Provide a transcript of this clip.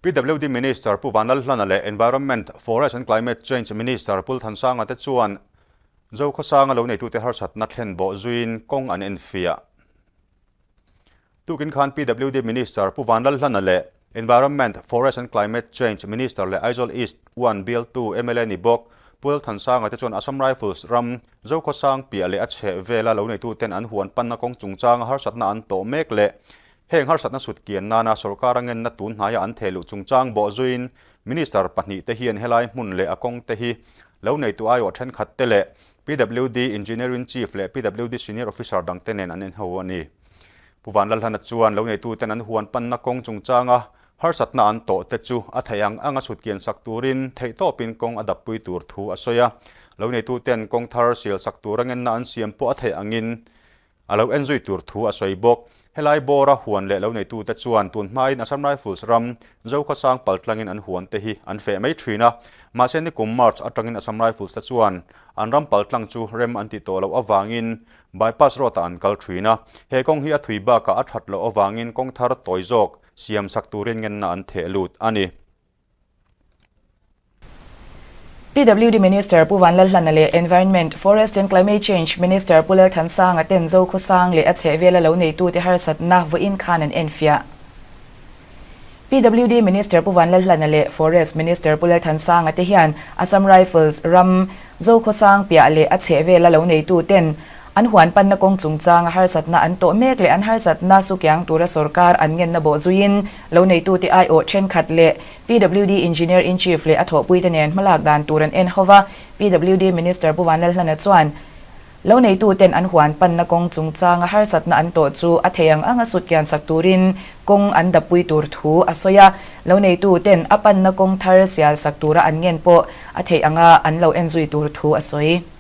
PWD Minister Pu Vanlalhlana leh Environment, Forest and Climate Change Minister Pu Thansanga te chuan Zokhawsanga lo neitute harsatna thlen bawh zuiin kawng an enfiah. Tukin khan PWD Minister Pu Vanlalhlana leh Environment, Forest and Climate Change Minister leh Aizawl East 1 bialtu mla ni bawk Pu Lalthansanga te chuan Assam Rifles ram Zokhawsang piah leh a chheh vela lo neituten an huan panna kawng chungchanga harsatna an tawh mek leh Heng harsatna sut kian nana sorkar a ngenna tun hnaia an theh luh chungchang bawh zuiin Minister pahnihte hian helai hmun leh a kawngte hi lo neitu aiawh thenkhatte leh PWD Engineering Chief leh PWD Senior Officer dangte nen an enho a ni. Pu Vanlalhlana chuan lo neituten an huan panna kawng chungchanga harsatna an tawh te chu a theih ang anga sut kian sak turin theihtawpin kawng a dappui tur thu a sawi a. Lo neituten kawng thar sial sak tura ngenna an siam pawh a theih angin A lo en zui tur thu a sawi bawk. Helai bawra huan leh lo neitute chuan tun hmain Assam Rifles ram Zokhawsang paltlangin an huante hi an feh mai thin a. Mahse nikum March atangin Assam Rifles te chuan an ram paltlang chu rem an ti tawh loh avangin bypass road ah an kal thin a. He kawng hi a thui bakah a that loh avangin kawng thar tawi zawk siam sak turin ngenna an theh lut a ni. PWD Minister Pu Vanlalhlana leh Environment, Forest and Climate Change Minister Pu Lalthansanga ten Zokhawsang leh a chhehvela lo neitute harsatna vawiin khan an enfiah. PWD Minister Pu Vanlalhlana leh Forest Minister Pu Lalthansanga te hian Assam Rifles ram Zokhawsang piah leh a chhehvela lo neituten An huan panna kawng chungchanga harsatna an tawh mek leh an harsatna sukiang tura sorkar an ngenna bawh zuiin lo neitute aiawh thenkhat leh PWD Engineer-in-Chief leh a thawhpuite nen hmalak dan tur an en ho va. PWD Minister Pu Vanlalhlana chuan lo neituten an huan panna kawng chungchanga harsatna an tawh chu a thei ang anga sutkian sak turin kawng an dappui tur thu a sawi a. Lo neituten a panna kawng thar sial sak tura an ngen pawh a theih anga an lo en zui tur thu a sawi.